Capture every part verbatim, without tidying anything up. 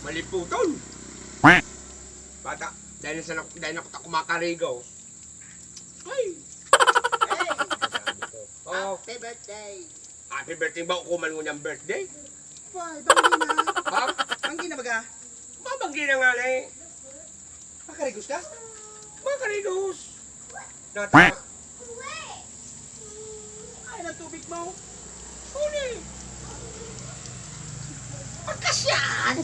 Maliputon. Bata, dahil sa, dahil na kita kumakarigo. Ay! Hey! Sabi ko, "Oh, Happy birthday! Happy birthday ba? Ako man ngunyan birthday." Why, banggi na. Ha? Banggi na baga? Mabanggi na nga na eh. Makarigos ka? Makarigos. Nata. Ay, na tubig mo. Huli. Pagkasyan!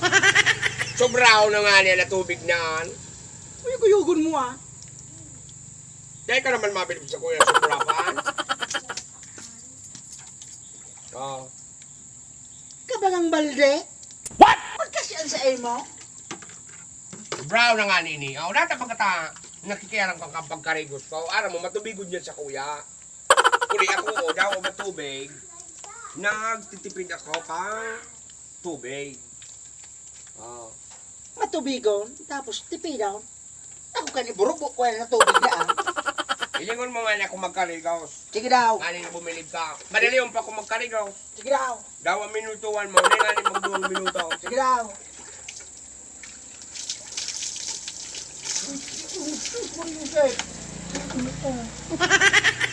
Sobraw na nga niya na tubig naan. Uyog-uyogon mo, ah. Dahil ka naman mabilib sa kuya, sobrapan. Oh. Kabangang balde? What? Pagkasyan sa imo? Sobraw na nga nini. Oh, data pagkata, nakikiarang kang pagkarigos ko. Aram mo, matubigod yan sa kuya. Kuli ako, oh, daw ako matubig. Nagtitipid ako ka tubig. Oh. Matubigon, tapos tipidon. Ako kan iburubo ko yan sa tubig na, ah. Ilingon mo nga na kung magkarigos. Sige daw. Kaning bumilib ka. Madali yung pa kung magkarigos. Sige daw. Daw ang minutuan mo. Hindi nga ni magduwang minuto. Sige daw.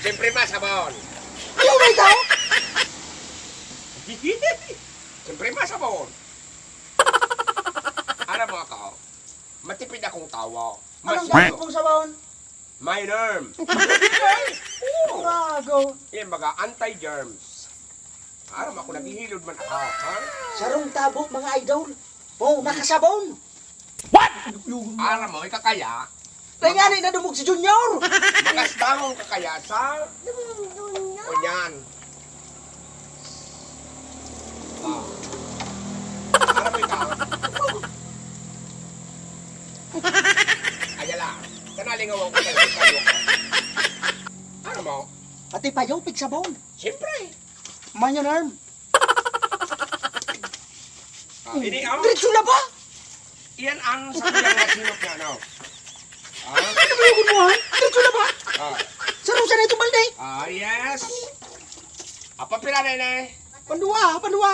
Siyempre masabon. Ayaw na ikaw! Siyempre masabon. Alam mo ako, matipid akong tawo. Mas Anong gamit mong sabon? Minor. Oo. Gago. Yan baga, anti-germs. Aram ako, naghihilod man ako, ha? Sarong tabo, mga idol. Oh, nakasabon. What? Aram mo, ikakaya. Kaya nga na dumog si Junior. Magasbangon ka kaya sa... O yan. Ah. Aram mo ikaw? Ayala. Kanalingawan ko sa'yo. Aram mo? Pati payo, pigsabon. Siyempre. Mayo, Norm. Ah, ini ang Diretso na ba? Iyan ang sa kuyang nasinop niya, no? Ah? Ano ba yung kunuhan? Diretso na ba? Ah. Sarong sa na itong balde. Ah, yes. Apa pila na ini? Pandua, pandua.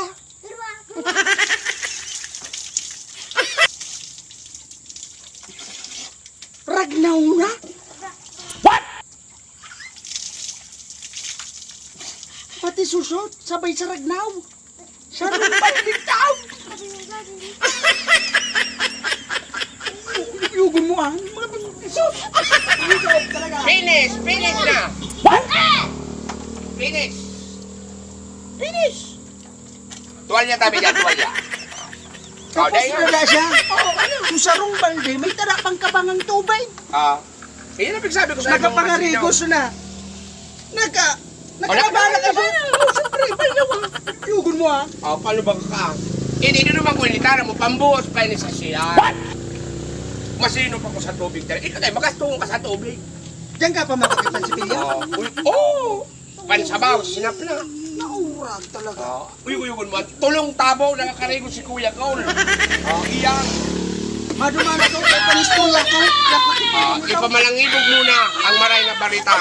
Ragnaw na? What? Pati susot, sabay sa ragnaw. Siya rin ba yung tao? Yugon mo, ah. Mga sus! Ikaw talaga. Finish! Finish na! What? Finish! Finish! Tuwalya tabi dyan, tuwalya. Tapos dahil na siya. Oh, ano? Kung sarong balde, may tara pang kabangang tubig. Ah. Iyan ang pagsabi ko sa inyo, Nakapangarigos na. Naka, Oh, nakalabahan na ka ba? nakapangarigos na. Oh, siyempre, balyaw, ah. Yugon mo, ah. Oh, paano ba ka? Hindi, hindi naman ko initara mo, pambuhos pa ini sa siya. What? Masino pa ko sa tubig talaga. Ikaw tayo, magastungan ka sa tubig. Diyan ka pa makakitan si Pilya? Oh, uy, oh! Pansabaw, sinap na. Naurag talaga. Oh, uy, uy, uy, uy, tulong tabo, nakakarigo si Kuya Col. Oh, iyan. Maduma na daw, kay panistorya ko. Ah, ipamalangibog muna ang maray na balita.